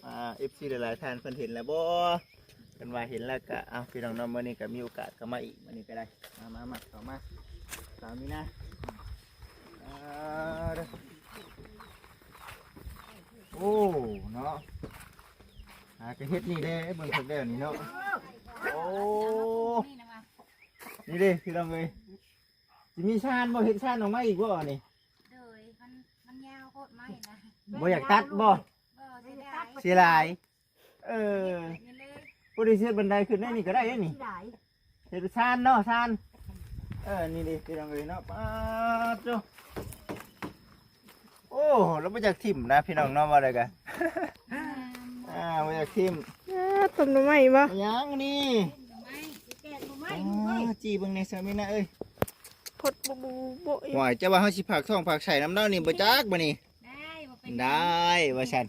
ອ່າ ເອັຟຊີ ຫຼາຍໆທ່ານເພິ່ນເຫັນແລ້ວບໍ່? ເພິ່ນວ່າເຫັນແລ້ວກະ ເອົາ ພີ່ນ້ອງເນາະ ມື້ນີ້ກະມີໂອກາດເຂົ້າມາອີກ ມື້ນີ້ກະໄດ້ ມາ ມາ ມາ ເຂົ້າມາ ສາວມີນາ ອ່າ ເດີ ໂອ້ ເນາະ ອ່າ ກະເຮັດນີ້ແຫຼະ ເບິ່ງຄັກແລ້ວນີ້ເນາະ ໂອ້ ນີ້ເດ້ ພີ່ນ້ອງເອີຍ ຊິມີຊານບໍ່? ເຮັດຊານອອກມາອີກບໍ່ນີ້? ໂດຍ ມັນ ມັນຍາວໂພດໄມ້ນະ ບໍ່ຢາກຕັດບໍ່? ບໍ່ ເສຍດາຍ ເສຍຫຼາຍ ເອີ ເຮັດເລີຍ ຜູ້ທີ່ເຮັດບັນໄດຂຶ້ນໄດ້ນີ້ກໍໄດ້ເດ້ນີ້ ເສຍດາຍ ເຮັດຊານເນາະ ຊານ ເອີ ນີ້ເດ້ພີ່ນ້ອງເອີຍເນາະ ປາດໂທ້ ໂອ້ ລາວບໍ່ຢາກຖິ້ມນະພີ່ນ້ອງເນາະ ວ່າໄດ້ກະ ອ່າ ບໍ່ຢາກຖິ້ມ ອ່າ ຕົ້ນໜໍ່ໄມ້ບໍ່? ຫຍັງນີ້? ແກງໜໍ່ໄມ້ ອ່າ ຈີ່ເບິ່ງແດ່ສາມີນາເອີຍ ພົດບໍ່ ບໍ່ ບໍ່ ຫວາຍ ຈະວ່າເຮົາຊິຝາກທ້ອງຝາກໄສ້ນຳລາວນີ້ບໍ່ຈັກບັດນີ້ ໄດ້ ບໍ່ເປັນຫຍັງ ໄດ້ວ່າຊັ້ນ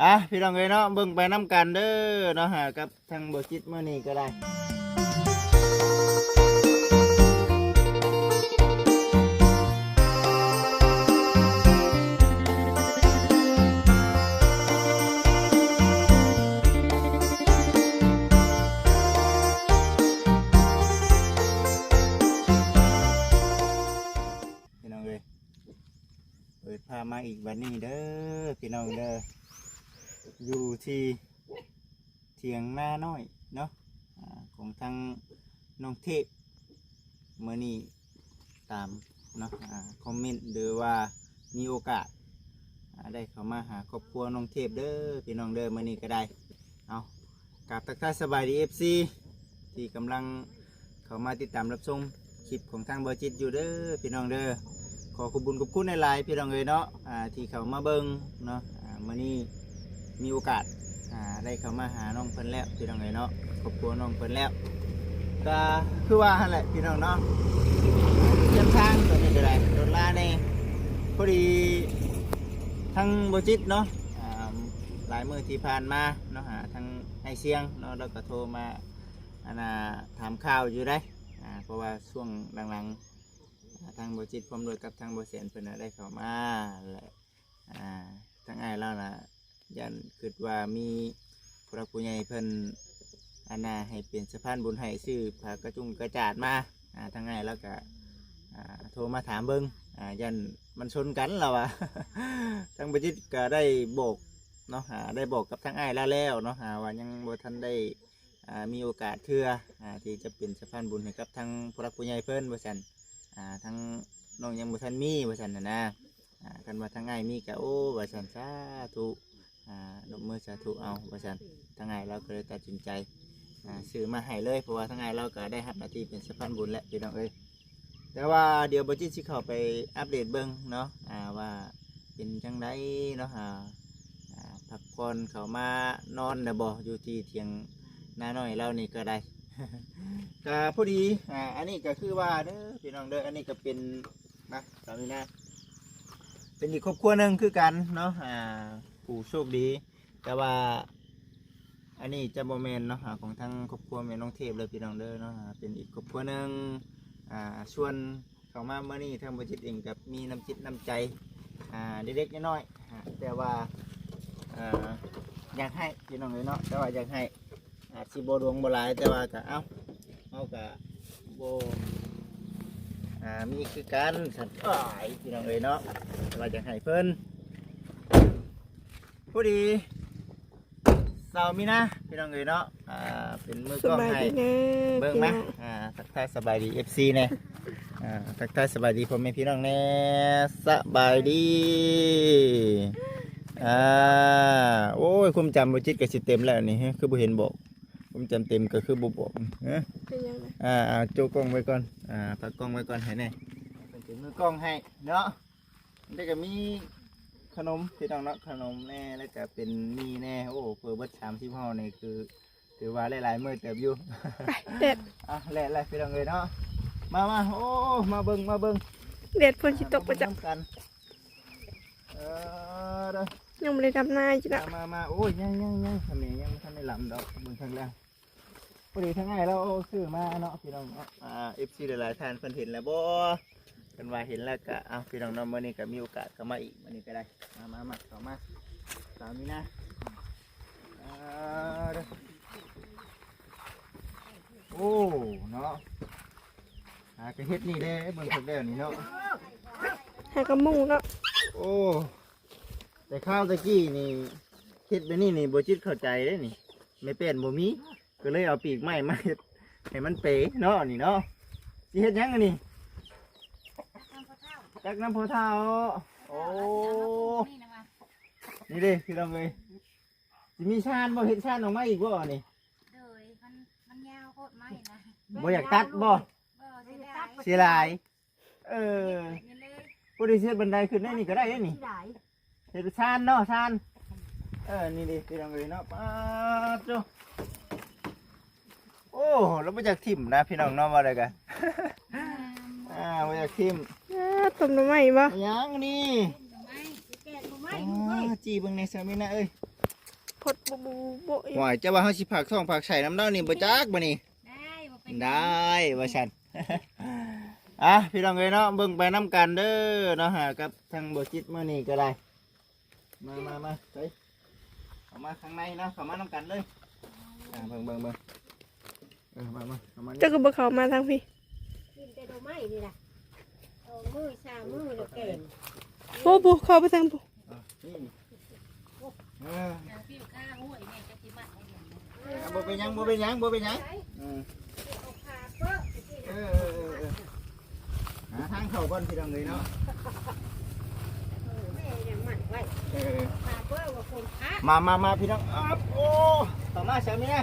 ອ່ະ ພີ່ນ້ອງເອີຍເນາະ ເບິ່ງໄປນຳກັນເດີເນາະ ຫາກັບທາງບໍ່ຈິດມື້ນີ້ກໍໄດ້ ພີ່ນ້ອງເອີຍ ເປີດພາບມາອີກບັດນີ້ເດີພີ່ນ້ອງເດີ ຢູ່ທີ່ຖຽງນານ້ອຍເນາະ ອ່າ ຂອງທາງນ້ອງເທບ ມື້ນີ້ຕາມເນາະ ອ່າ ຄອມເມັນ ຫຼືວ່າມີໂອກາດ ອ່າ ໄດ້ເຂົ້າມາຫາຄອບຄົວນ້ອງເທບເດີພີ່ນ້ອງເດີ ມື້ນີ້ກໍໄດ້ ເອົາ ກາບທັກທາຍສະບາຍດີ ເອັຟຊີ ທີ່ກຳລັງເຂົ້າມາຕິດຕາມຮັບຊົມຄລິບຂອງທາງບໍ່ຈິດຢູ່ເດີພີ່ນ້ອງເດີ ຂໍຂອບບຸນຂອບຄຸນຫຼາຍໆ ພີ່ນ້ອງເອີຍເນາະ ອ່າ ທີ່ເຂົ້າມາເບິ່ງເນາະ ອ່າ ມື້ນີ້ມີໂອກາດ ອ່າ ໄດ້ເຂົ້າມາຫານ້ອງເພິ່ນແລ້ວ ພີ່ນ້ອງເອີຍເນາະ ຄອບຄົວນ້ອງເພິ່ນແລ້ວ ກໍຄືວ່າຫັ້ນແຫຼະ ພີ່ນ້ອງເນາະ ຕຽມທາງຕອນນີ້ກໍໄດ້ ລົດລາແດ່ ພໍດີທາງບໍ່ຈິດເນາະ ອ່າ ຫຼາຍມື້ທີ່ຜ່ານມາເນາະ ຫາທາງອ້າຍຊຽງເນາະ ລາວກໍໂທມາ ອັນນ່າ ຖາມຂ່າວຢູ່ເດ້ ອ່າ ເພາະວ່າຊ່ວງຫຼັງໆ ອ່າ ທາງບໍ່ຈິດພ້ອມດ້ວຍກັບທາງບໍ່ແສນເພິ່ນນະໄດ້ເຂົ້າມາ ແລະ ອ່າ ທາງອ້າຍລາວນະ ຢ້ານຄິດວ່າມີຜູ້ຫຼັກຜູ້ໃຫຍ່ເພິ່ນ ອັນນ່າ ໃຫ້ເປັນສະພານບຸນໃຫ້ ຊື້ຜ້າກະຈຸງກະຈາດມາ ອ່າ ທາງອ້າຍລາວກະ ອ່າ ໂທມາຖາມເບິ່ງ ອ່າ ຢ້ານມັນຊົນກັນລາວວ່າ ທາງບໍ່ຈິດກະໄດ້ບອກເນາະ ອ່າ ໄດ້ບອກກັບທາງອ້າຍລາວແລ້ວເນາະ ອ່າ ວ່າຍັງບໍ່ທັນໄດ້ ອ່າ ມີໂອກາດເທື່ອ ອ່າ ທີ່ຈະເປັນສະພານບຸນໃຫ້ກັບທາງຜູ້ຫຼັກຜູ້ໃຫຍ່ເພິ່ນວ່າຊັ້ນ ອ່າ ທາງນ້ອງຍັງບໍ່ທັນມີວ່າຊັ້ນຫັ້ນນະ ອ່າ ຄັນວ່າທາງອ້າຍມີກະ ໂອ້ ວ່າຊັ້ນ ສາທຸ ອ່າ ຍົກມືສາທຸເອົາວ່າຊັ້ນ ທາງອ້າຍລາວກໍເລີຍຕັດສິນໃຈ ອ່າ ຊື້ມາໃຫ້ເລີຍ ເພາະວ່າທາງອ້າຍລາວກໍໄດ້ຮັບໜ້າທີ່ເປັນສະພານບຸນແລ້ວ ພີ່ນ້ອງເອີຍ. ແຕ່ວ່າດຽວບໍ່ຈິດຊິເຂົ້າໄປອັບເດດເບິ່ງເນາະ ອ່າ ວ່າເປັນຈັ່ງໃດເນາະ ອ່າ ອ່າ ພັກຜ່ອນເຂົ້າມານອນແລ້ວບໍ່ ຢູ່ທີ່ຖຽງນານ້ອຍລາວນີ້ກໍໄດ້ ກໍພໍດີ ອ່າ ອັນນີ້ກໍຄືວ່າເດີພີ່ນ້ອງເດີ ອັນນີ້ກໍເປັນ ນະ ສາວມີນາ ເປັນອີກຄອບຄົວໜຶ່ງຄືກັນເນາະ ອ່າ ຜູ້ໂຊກດີ ແຕ່ວ່າອັນນີ້ຈະບໍ່ແມ່ນເນາະ ອ່າ ຂອງທາງຄອບຄົວແມ່ນ້ອງເທບເລີຍ ພີ່ນ້ອງເດີເນາະ ອ່າ ເປັນອີກຄອບຄົວໜຶ່ງ ອ່າ ຊວນເຂົ້າມາມື້ນີ້ ທາງບໍ່ຈິດເອງກໍມີນ້ຳຈິດນ້ຳໃຈ ອ່າ ເລັກໆນ້ອຍໆ ອ່າ ແຕ່ວ່າ ອ່າ ຢາກໃຫ້ ພີ່ນ້ອງເອີຍເນາະ ແຕ່ວ່າຢາກໃຫ້ ອາດຊິບໍ່ຫຼວງບໍ່ຫຼາຍ ແຕ່ວ່າກະ ເອົ້າ ເຮົາກະບໍ່ ອ່າ ມີຄືກັນຊັ້ນ ອ້າຍ ພີ່ນ້ອງເອີຍເນາະ ວ່າຢາກໃຫ້ເພິ່ນ ພໍດີ ສາວມີນາ ພີ່ນ້ອງເອີຍເນາະ ອ່າ ເປັນມືກ້ອງໃຫ້ ສະບາຍດີເດີ ເບິ່ງມາ ພີ່ນ້ອງ ອ່າ ທັກທາຍສະບາຍດີ ເອັຟຊີ ແດ່ ອ່າ ທັກທາຍສະບາຍດີພໍ່ແມ່ພີ່ນ້ອງແດ່ ສະບາຍດີ ອ່າ ໂອ້ຍ ຄວາມຈຳບໍ່ຈິດກໍຊິເຕັມແລ້ວນີ້ ຄືບໍ່ເຫັນບອກ ຄວາມຈຳເຕັມກໍຄືບໍ່ບອກ ຮະ ເປັນຫຍັງນະ ອ່າ ອ່າ ໂຈະກ້ອງໄວ້ກ່ອນ ອ່າ ຝາກກ້ອງໄວ້ກ່ອນໃຫ້ແດ່ ເປັນມືກ້ອງໃຫ້ເນາະ ແລ້ວກໍມີຂະໜົມ ພີ່ນ້ອງເນາະ ຂະໜົມແດ່ ແລ້ວກໍເປັນໝີ່ແດ່ ໂອ້ ເພິ່ນເບິດສາມສິບຫໍ່ນີ້ຄື ຖືວ່າຫຼາຍໆມື້ເຕີບຢູ່ ໄປ ແດດ ອ່ະ ແລ່ນແລ້ວ ພີ່ນ້ອງເອີຍເນາະ ມາ ມາ ໂອ້ ມາເບິ່ງ ມາເບິ່ງ ແດດຝົນຊິຕົກບໍ່ຈັກ ມາເບິ່ງນຳກັນ ເອີ ເດີ ຍັງບໍ່ໄດ້ດຳນາຢູ່ນະ ມາ ມາ ໂອ້ຍ ຍັງ ຍັງ ຍັງ ທຳນີ້ຍັງບໍ່ທັນໄດ້ລຳດອກ ເບິ່ງທາງແລ້ວ ພໍດີທາງອ້າຍລາວຊື້ມາເນາະ ພີ່ນ້ອງເນາະ ອ່າ ເອັຟຊີ ຫຼາຍໆທ່ານເພິ່ນເຫັນແລ້ວບໍ່? ເພິ່ນວ່າເຫັນແລ້ວກະ ເອົາ ພີ່ນ້ອງເນາະ ມື້ນີ້ກະມີໂອກາດເຂົ້າມາອີກ ມື້ນີ້ກະໄດ້ ມາ ມາ ມາ ເຂົ້າມາ ສາວມີນາ ອ່າ ໂອ້ ເນາະ ຫາກະເຮັດນີ້ແຫຼະ ເບິ່ງຄັກແລ້ວນີ້ເນາະ ຫາກະມຸງເນາະ ໂອ້ ແຕ່ຄາວຕະກີ້ນີ້ ເຮັດແບບນີ້ນີ້ບໍ່ຈິດເຂົ້າໃຈເດ້ນີ້ ໄມ້ແປ້ນບໍ່ມີ ກໍເລີຍເອົາປີກໄມ້ມາເຮັດໃຫ້ມັນເປເນາະ ນີ້ເນາະ ຊິເຮັດຫຍັງອັນນີ້ ຕັກນ້ຳພໍ່ເຖົ້າ ໂອ້ ນີ້ເດ້ພີ່ນ້ອງເອີຍ ຊິມີຊານບໍ່ ເຮັດຊານອອກມາອີກບໍ່ນີ້ ໂດຍ ມັນ ມັນຍາວໂພດໄມ້ນະ ບໍ່ຢາກຕັດບໍ່ ບໍ່ ເສຍດາຍ ເສຍດາຍ ເອີ ບໍ່ໄດ້ເຮັດບັນໄດຂຶ້ນໄດ້ນີ້ກໍໄດ້ເດ້ນີ້ ເສຍດາຍ ເຮັດຊານເນາະ ຊານ ເອີ ນີ້ເດ້ພີ່ນ້ອງເອີຍເນາະ ປາດໂທ້ ໂອ້ ລາວບໍ່ຢາກຖິ້ມນະພີ່ນ້ອງເນາະ ວ່າໄດ້ກະ ອ່າ ບໍ່ຢາກຖິ້ມ ອ່າ ຕົ້ມໜໍ່ໄມ້ບໍ່ ຫຍັງນີ້ ແກງໜໍ່ໄມ້ ອ່າ ຈີ່ເບິ່ງແດ່ ສາມີນາເອີຍ ພົດບໍ່ ບໍ່ ບໍ່ ວ້າຍ ເຈົ້າວ່າເຮົາຊິຝາກທ້ອງຝາກໄສ້ນຳລາວນີ້ບໍ່ຈັກບາດນີ້ ໄດ້ ບໍ່ເປັນຫຍັງ ໄດ້ວ່າຊັ້ນ ອ່ະ ພີ່ນ້ອງເອີຍເນາະ ເບິ່ງໄປນຳກັນເດີເນາະ ຫາກັບທາງບໍ່ຈິດມື້ນີ້ກໍໄດ້ ມາ ມາ ມາ ໄປ ເຂົ້າມາຂ້າງໃນເນາະ ເຂົ້າມານຳກັນເລີຍ ອ່າ ເບິ່ງ ເບິ່ງ ເບິ່ງ ເອີ ມາ ມາ ເຂົ້າມາ ເຈົ້າຄືບໍ່ເຂົ້າມາທາງພີ້ ກິນແຕ່ໜໍ່ໄມ້ນີ້ລະ ສອງມື້ສາມມື້ແລ້ວແກງ ໂອ້ ຜູ້ເຂົ້າໄປທາງຜູ້ ອ່າ ນີ້ ເອີ ເອົາຜິວຄາຫ້ວຍແມ່ຈະຊິມັດເອົາຫຍັງ ເອີ ບໍ່ເປັນຫຍັງ ບໍ່ເປັນຫຍັງ ບໍ່ເປັນຫຍັງ ເອີ ເອີ ເອີ ເອີ ຫາທາງເຂົ້າກ່ອນພີ່ນ້ອງເອີຍເນາະ ເອີ ແມ່ຍັງມັດໄວ້ ເອີ ມາ ມາ ມາ ພີ່ນ້ອງ ໂອ້ ເຂົ້າມາຊະແມ່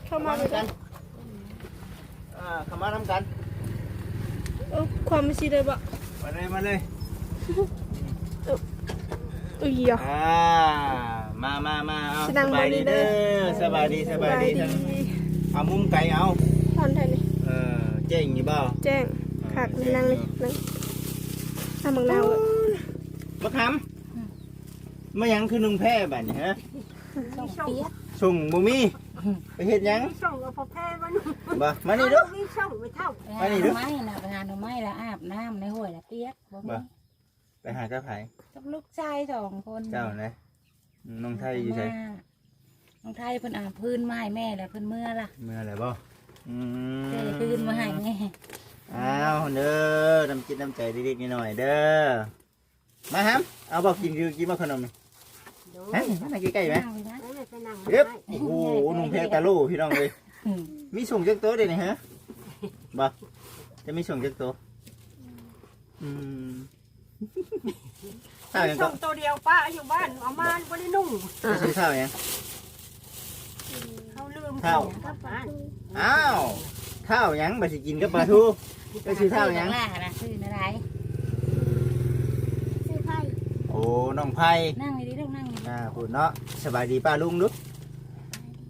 ເຂົ້າມານຳກັນ ອ່າ ເຂົ້າມານຳກັນ ເອີ ຄວາມຊິໄດ້ບໍ່ ມາເລີຍ ມາເລີຍ ເອີ ເອີຍ ອ່າ ມາ ມາ ມາ ເອົາ ສະບາຍດີເດີ ສະບາຍດີ ສະບາຍດີ ເອົາມຸມໄກເອົາ ເອີ ແຈ້ງຢູ່ບໍ່ ແຈ້ງ ອ່າ ຄັກ ແຈ້ງຢູ່ ນັ່ງນີ້ ນັ່ງ ເອົາໝາກນາວ ບັກຫຳ ມາຫຍັງຄືນຸ່ງແພບາດນີ້ ຮະ ສົ່ງປຽກ ສົ່ງບໍ່ມີ ໄປເຮັດຫຍັງ ສົ່ງເອົາຜ້າແພມານຸ່ງ ບໍ່ ມານີ້ດູ ເອົາ ມີສົ່ງໄປເຖົ້າ ມານີ້ດູ ໄມ້ນະ ໄປຫາໜໍ່ໄມ້ລະອາບນ້ຳໃນຫ້ວຍລະປຽກ ບໍ່ມີ ບໍ່ ໄປຫາກັບໃຜ ກັບລູກຊາຍສອງຄົນ ເຈົ້ານະ ອືມ ນ້ອງໄທຢູ່ໃສ ນ້ອງໄທເພິ່ນເອົາພື້ນມາໃຫ້ແມ່ແລ້ວ ເພິ່ນເມືອລະ ເມືອແລ້ວບໍ່ ອືມ ເອົາພື້ນມາໃຫ້ແມ່ ອ້າວ ເດີ ນ້ຳຈິດນ້ຳໃຈເລັກໆນ້ອຍໆເດີ ມາຫຳ ເອົາບໍ່ ກິນ ກິນບໍ່ຂະໜົມ ໂດຍ ຫັ້ນ ມາໃກ້ໆແມ ນັ່ງນີ້ນະ ເອີ ໄປນັ່ງ ເອີບ ໂອ້ໂຫ ນຸ່ງແພຕາໂຫຼພີ່ນ້ອງເອີຍ ອືມ ມີສົ່ງຈັກໂຕເດນີ້ ຮະ ບໍ່ ຈະມີສົ່ງຈັກໂຕ ອືມ ສ່ງໂຕດຽວປະຢູ່ບ້ານ ເອົາມາບໍ່ໄດ້ນຸ່ງ ເຈົ້າຊື່ທ້າວຫຍັງ ເຮົາລືມ ທ້າວ ກັບບ້ານ ອ້າວ ທ້າວຫຍັງ ບັດຊິກິນກັບປາທູ ເຈົ້າຊື່ທ້າວຫຍັງ ຊື່ນາໄດ ຊື່ໄພ ໂອ້ ນ້ອງໄພ ນັ່ງດີໆລູກ ນັ່ງດີໆ ອ່າ ພຸ້ນເນາະ ສະບາຍດີປ້າລຸງດູ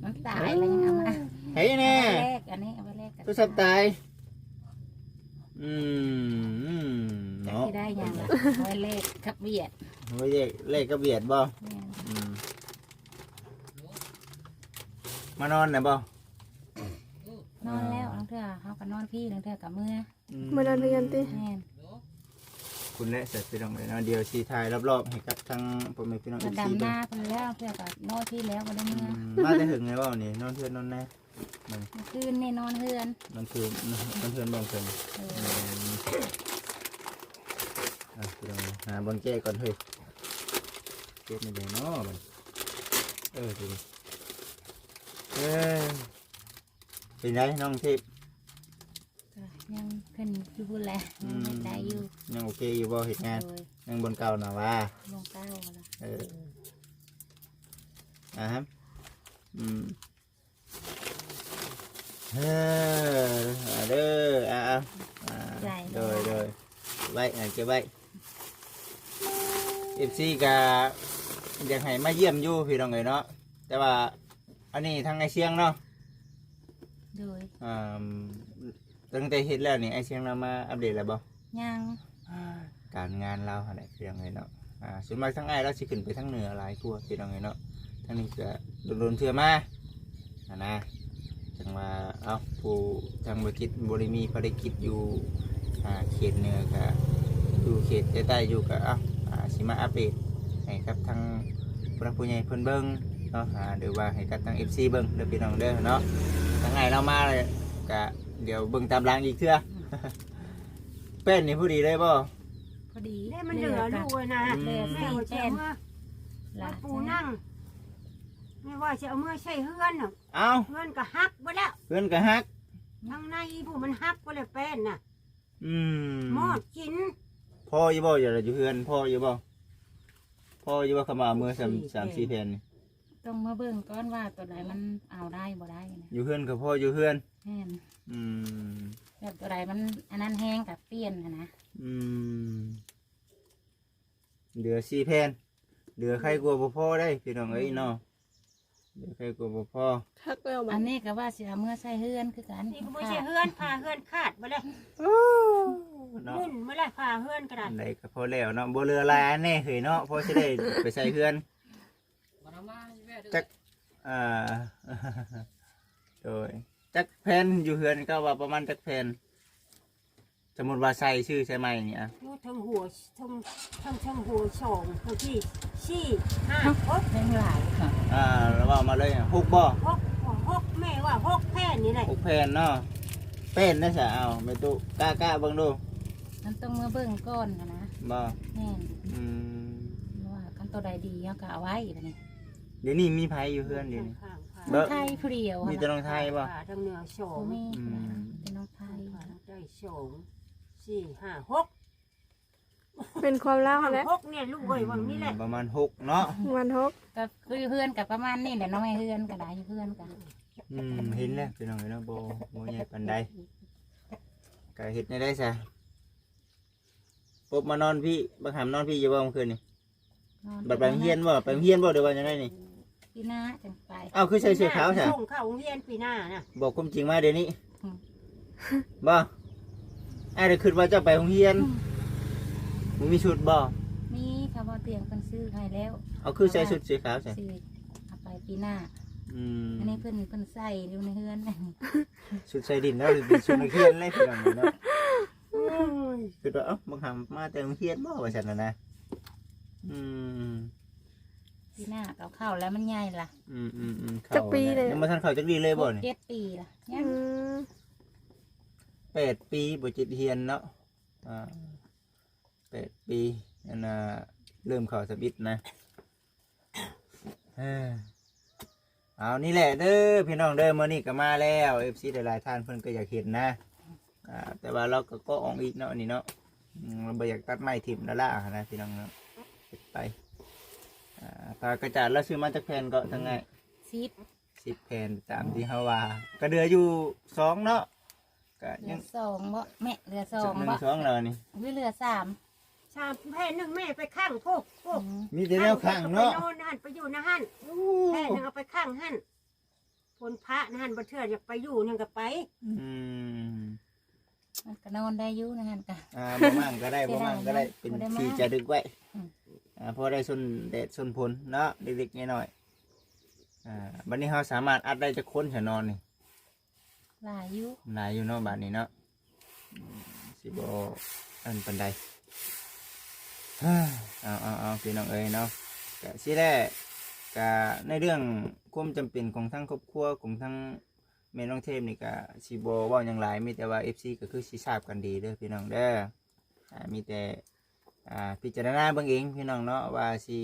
ມັນຕາຍແລ້ວຍັງເອົາມາ ໃຫ້ແນ່ ເອົາໄວ້ແລກ ອັນນີ້ເອົາໄວ້ແລກກັນ ໂທລະສັບຕາຍ ອືມ ເນາະ ຊິໄດ້ຫຍັງລະ ເອົາໄວ້ແລກກັບຫວຽດ ເອົາໄວ້ແລກ ແລກກັບຫວຽດບໍ່ ແມ່ນ ອືມ ມານອນນະບໍ່ ນອນແລ້ວ ອ່າ ລາງເທື່ອເຮົາກໍນອນພີ້ ລາງເທື່ອກໍເມືອ ອືມ ມານອນເຮືອນຕິ ແມ່ນ ພຸ້ນແຫຼະ ຊັ້ນພີ່ນ້ອງເອີຍເນາະ ດຽວຊິຖ່າຍລອບໆໃຫ້ກັບທາງພໍ່ແມ່ພີ່ນ້ອງ ເອັຟຊີ ເບິ່ງ ມາພຸ້ນແລ້ວ ເທື່ອກໍນອນພີ້ແລ້ວ ບໍ່ໄດ້ເມືອ ອືມ ມາແຕ່ເຖິງແລ້ວເວົ້ານີ້ ນອນເຮືອນນອນນາ ມື້ຄືນນີ້ນອນເຮືອນ ນອນຄືນ ນອນເຮືອນບ່ອນເພິ່ນ ເອີ ອືມ ອ່ະ ພີ່ນ້ອງ ຫາບ່ອນແກ້ກ່ອນເຮີ້ຍ ເກັບນີ້ໄດ້ເນາະ ເອີ ເອີ ເປັນໃດນ້ອງທິບ ກໍຍັງຂຶ້ນຢູ່ພຸ້ນແຫຼະ ອືມ ຍັງເຮັດໄດ້ຢູ່ ຍັງໂອເຄຢູ່ບໍ່ເຮັດງານ ໂດຍ ຍັງບ່ອນເກົ່ານະຫວາ ບ່ອນເກົ່າລະ ເອີ ອ່າຮະ ອືມ ເອີ ເດີ ອ່າ ອ່າ ໃຈ ໂດຍ ໂດຍ ເກັບໄວ້ ອ່າ ເກັບໄວ້ ເອັຟຊີກໍຢາກໃຫ້ມາຢ້ຽມຢູ່ພີ່ນ້ອງເອີຍເນາະ ແຕ່ວ່າ ອັນນີ້ທາງອ້າຍຊຽງເນາະ ໂດຍ ອ່າ ຕັ້ງແຕ່ເຮັດແລ້ວນີ້ ອ້າຍຊຽງລາວມາອັບເດດແລ້ວບໍ່? ຍັງ ການງານລາວຫັ້ນແຫຼະ ພີ່ນ້ອງເອີຍເນາະ ອ່າ ສ່ວນມາກທາງອ້າຍລາວຊິຂຶ້ນໄປທາງເໜືອຫຼາຍກວ່າ ພີ່ນ້ອງເອີຍເນາະ ທາງນີ້ກະດົນໆເທື່ອມາຫັ້ນນະ ຈັ່ງວ່າ ເອົ້າ ຜູ້ທາງບໍລິສັດບໍ່ໄດ້ມີພາລະກິດຢູ່ ອ່າ ເຂດເໜືອ ກະຢູ່ເຂດໃຕ້ໆຢູ່ ກະ ເອົ້າ ອ່າ ຊິມາອັບເດດໃຫ້ກັບທາງ ຜູ້ຫຼັກຜູ້ໃຫຍ່ເພິ່ນເບິ່ງເນາະ ອ່າ ຫຼືວ່າໃຫ້ກັບທາງເອັຟຊີເບິ່ງເດີພີ່ນ້ອງເດີເນາະ. ທາງອ້າຍລາວມາແລ້ວກະດຽວເບິ່ງຕາມຫຼັງອີກເທື່ອ. ແປ້ນນີ້ພໍດີເລີຍບໍ່? ພໍດີ ແລ້ວມັນເຫຼືອລູກເອີຍນະ ອືມ ແມ່ວ່າຊິເອົາເມືອ ແລ້ວປູນັ່ງ ແມ່ວ່າຊິເອົາເມືອໃສ່ເຮືອນນະ ເອົ້າ ເຮືອນກໍຫັກເບິດແລ້ວ ເຮືອນກໍຫັກ ທາງໃນຜູ້ມັນຫັກເບິດແລ້ວແປ້ນນະ ອືມ ມອດກິນ ພໍຢູ່ບໍ່? ຢູ່ເຮືອນພໍຢູ່ບໍ່? ພໍຢູ່ບໍ່? ຄຳວ່າເມືອສາມ ສາມສີ່ແຜ່ນນີ້ ຕ້ອງມາເບິ່ງກ່ອນວ່າໂຕໃດມັນເອົາໄດ້ບໍ່ໄດ້ນະ ຢູ່ເຮືອນກໍພໍຢູ່ເຮືອນ ແມ່ນ ອືມ ແບບໂຕໃດມັນອັນນັ້ນແຮງກໍປ່ຽນຫັ້ນນະ ອືມ ເຫຼືອສີ່ແຜ່ນ ເຫຼືອໄຄກວ່າບໍ່ພໍໄດ໋ພີ່ນ້ອງເອີຍເນາະ ເຫຼືອໄຄກວ່າບໍ່ພໍ ຄັກແລ້ວບັດ ອັນນີ້ກໍວ່າຊິເອົາເມືອໃສ່ເຮືອນຄືກັນ ນີ້ກໍບໍ່ໃສ່ເຮືອນ ຝາເຮືອນຂາດເບິດແລ້ວ ໂອ້ ເນາະ ໜຸ່ນເບິດແລ້ວຝາເຮືອນກໍໄດ້ ອັນໃດກໍພໍແລ້ວເນາະ ບໍ່ເຫຼືອຫຼາຍອັນແນ່ເຮີ້ຍເນາະ ພໍຊິໄດ້ໄປໃສ່ເຮືອນ ຈັກ ອ່າ ໂດຍ ຈັກແຜ່ນຢູ່ເຮືອນ ກໍວ່າປະມານຈັກແຜ່ນ? ສົມມຸດວ່າໃສ່ ຊື້ໃສ່ໃໝ່ນີ້ອະ ຢູ່ເທິງຫົວ ເທິງ ເທິງ ເທິງຫົວສອງ ເທິງທີ່ສີ່ ຫ້າ ຫົກ ຍັງຫຼາຍເນາະ ອ່າ ລະເວົ້າມາເລີຍ ຫົກບໍ່? ຫົກ ຫົກ ແມ່ວ່າຫົກແຜ່ນນີ້ແຫຼະ ຫົກແຜ່ນເນາະ ແປ້ນໄດ້ສະ ເອົາ ແມ່ຕູ້ ກະ ກະເບິ່ງດູ ມັນຕ້ອງມາເບິ່ງກ່ອນຫັ້ນນະ ບໍ່? ແມ່ນ ອືມ ວ່າຄັນໂຕໃດດີເຮົາກໍເອົາໄວ້ບັດນີ້ ດຽວນີ້ມີໃຜຢູ່ເຮືອນດຽວນີ້? ນ້ອງໄທຜູ້ດຽວ ມີແຕ່ນ້ອງໄທບໍ່? ທາງເໜືອສອງ ບໍ່ມີ ອືມ ມີແຕ່ນ້ອງໄທ ໄດ້ສອງ ສີ່ ຫ້າ ຫົກ ເປັນຄວາມລາວຫັ້ນແຫຼະ ຫົກນີ້ລູກເອີຍ ຫວ່າງນີ້ແຫຼະ ປະມານຫົກເນາະ ປະມານຫົກ ກໍຄືເຮືອນກໍປະມານນີ້ແຫຼະເນາະ ແມ່ເຮືອນກໍໄດ້ ເຮືອນກໍ ອືມ ເຫັນແລ້ວພີ່ນ້ອງເອີຍເນາະ ບໍ່ ບໍ່ໃຫຍ່ປານໃດ ກໍເຮັດແນວໃດຊະ? ປົບມານອນພີ້ ບັກຫຳນອນພີ້ຢູ່ບໍ່ມື້ຄືນນີ້? ນອນ ບັດໄປໂຮງຮຽນບໍ່? ໄປໂຮງຮຽນບໍ່ ຫຼືວ່າຈັ່ງໃດນີ້? ປີໜ້າຈັ່ງໄປ ເອົ້າ ຄືໃສ່ເສື້ອຂາວຊະ? ສົ່ງເຂົ້າໂຮງຮຽນປີໜ້ານະ ບອກຄວາມຈິງມາດຽວນີ້ ອືມ ບໍ່? ອ້າຍໄດ້ຄິດວ່າເຈົ້າໄປໂຮງຮຽນ ອືມ ບໍ່ມີຊຸດບໍ່? ມີ ເຂົາບໍ່ຕຽງເພິ່ນຊື້ໃຫ້ແລ້ວ ເອົາ ຄືໃສ່ຊຸດສີຂາວຊະ? ເອົາໄປປີໜ້າ ອືມ ອັນນີ້ເພິ່ນ ເພິ່ນໃສ່ຢູ່ໃນເຮືອນ ຊຸດໃສ່ດິນເນາະ ຫຼືເປັນຊຸດນັກຮຽນເລີຍ ພີ່ນ້ອງເນາະ. ໂອ້ຍ ຄິດວ່າ ເອົ້າ ບັກຫຳມາແຕ່ໂຮງຮຽນບໍ່ ວ່າຊັ້ນນະ ອືມ ປີໜ້າກໍເຂົ້າແລ້ວ ມັນໃຫຍ່ລະ ອືມໆໆ ຈັກປີແລ້ວ? ຍັງບໍ່ທັນເຂົ້າຈັກດີ້ເລີຍບໍ່ນີ້? ເຈັດປີລະ ຍັງ ອືມ ແປດປີບໍ່ ເຈັດຮຽນເນາະ ອ່າ ແປດປີ ອັນນ່າ ເລີ່ມເຂົ້າທຳອິດນະ. ເອີ ເອົາ ນີ້ແຫຼະເດີພີ່ນ້ອງເດີ ມື້ນີ້ກໍມາແລ້ວ ເອັຟຊີຫຼາຍໆທ່ານເພິ່ນກໍຢາກເຫັນນະ ອ່າ ແຕ່ວ່າລາວກໍເກາະອອກອີກເນາະ ອັນນີ້ເນາະ ອືມ ບໍ່ຢາກຕັດໄມ້ຖິ້ມລ້າໆຫັ້ນນະພີ່ນ້ອງເນາະ ເຮັດໄປ ອ່າ ຜ້າກະຈາດລາວຊື້ມາຈັກແຜ່ນເກາະ ທາງອ້າຍ? ສິບ ສິບແຜ່ນ ຕາມທີ່ເຮົາວ່າ ກໍເຫຼືອຢູ່ສອງເນາະ ກະຍັງ ເຫຼືອສອງບໍ່ແມ່? ເຫຼືອສອງບໍ່? ໜຶ່ງ ສອງແລ້ວນີ້ ຫຼືເຫຼືອສາມ? ສາມແຜ່ນໜຶ່ງແມ່ໄປຂັງພຸ້ນ ອືມ ມີແຕ່ແນວຂັງເນາະ ໄປນອນຫັ້ນ ໄປຢູ່ໃນຫັ້ນ ໂອ້ ແຜ່ນໜຶ່ງເອົາໄປຂັງຫັ້ນ ຄົນພະໃນຫັ້ນ ບາງເທື່ອຢາກໄປຢູ່ຫັ້ນກໍໄປ ອືມ ມັນກໍນອນໄດ້ຢູ່ໃນຫັ້ນກະ ອ່າ ບໍ່ໝັ້ງກໍໄດ້ ບໍ່ໝັ້ງກໍໄດ້ ເສຍດາຍເນາະ ເປັນທີ່ຈະລຶກໄວ້ ອືມ ອ່າ ພໍໄດ້ຊົນແດດຊົນຝົນເນາະ ເລັກໆນ້ອຍໆ ອ່າ ບັດນີ້ເຮົາສາມາດອັດໄດ້ຈັກຄົນຊະນອນນີ້? ຫຼາຍຢູ່ ຫຼາຍຢູ່ເນາະ ບາດນີ້ເນາະ ອືມ ຊິບໍ່ອັນປານໃດ ເອົາ ເອົາ ເອົາ ພີ່ນ້ອງເອີຍເນາະ ກະຊີ້ແຫຼະ ກະໃນເລື່ອງຄວາມຈຳເປັນຂອງທາງຄອບຄົວຂອງທາງແມ່ນ້ອງເທບນີ້ ກະຊິບໍ່ເວົ້າຫຍັງຫຼາຍ ມີແຕ່ວ່າເອັຟຊີກໍຄືຊິຊາບກັນດີເດີພີ່ນ້ອງເດີ ອ່າ ມີແຕ່ ອ່າ ພິຈາລະນາເບິ່ງເອງພີ່ນ້ອງເນາະ ວ່າຊິ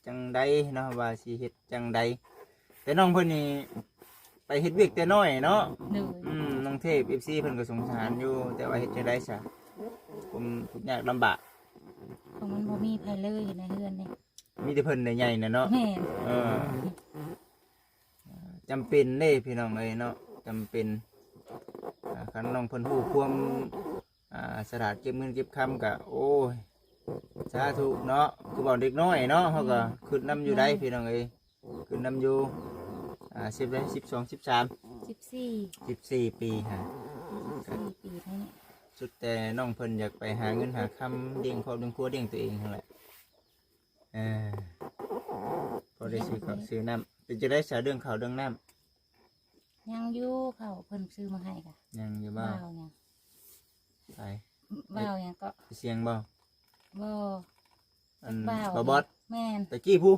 ຈັ່ງໃດເນາະ ວ່າຊິເຮັດຈັ່ງໃດ ແຕ່ນ້ອງເພິ່ນນີ້ໄປເຮັດວຽກແຕ່ນ້ອຍເນາະ ໂດຍ ອືມ ນ້ອງເທບ ເອັຟຊີເພິ່ນກໍສົງສານຢູ່ ແຕ່ວ່າເຮັດຈັ່ງໃດຊະ ຄວາມທຸກຍາກລຳບາກ ຂອງມັນບໍ່ມີໃຜເລີຍຢູ່ໃນເຮືອນນີ້ ມີແຕ່ເພິ່ນໄດ້ໃຫຍ່ນະເນາະ ແມ່ນ ເອີ ຈຳເປັນເດ້ພີ່ນ້ອງເອີຍເນາະ ຈຳເປັນ ອ່າ ຄັນນ້ອງເພິ່ນຮູ້ຄວາມ ອ່າ ສະຫຼາດເກັບເງິນເກັບຄຳກະ ໂອ້ຍ ສາທຸເນາະ ຄືເວົ້າເດັກນ້ອຍເນາະ ເຮົາກໍ ອືມ ຄິດນຳຢູ່ໃດ໋ ແມ່ນ ພີ່ນ້ອງເອີຍ ຄິດນຳຢູ່ ອ່າ ສິບເອັດ ສິບສອງ ສິບສາມ ສິບສີ່ ສິບສີ່ປີຫາ ສິບສີ່ປີເທົ່ານີ້ ສຸດແຕ່ນ້ອງເພິ່ນຢາກໄປຫາເງິນຫາຄຳລ້ຽງຄອບລ້ຽງຄົວລ້ຽງຕົວເອງຫັ້ນແຫຼະ ເອີ ພໍໄດ້ຊື້ເຂົ້າຊື້ນ້ຳ ເປັນຈັ່ງໃດຊະເລື່ອງເຂົ້າເລື່ອງນ້ຳ? ຍັງຢູ່ ເຂົ້າເພິ່ນຊື້ມາໃຫ້ກະ ຍັງຢູ່ບໍ່? ບ່າວຫຍັງ ໃຜ? ບ່າວຫຍັງເກາະ ສຽງບໍ່? ບໍ່ ອັນ ບ່າວ ບ່າວບອດ ແມ່ນ ຕະກີ້ຜູ້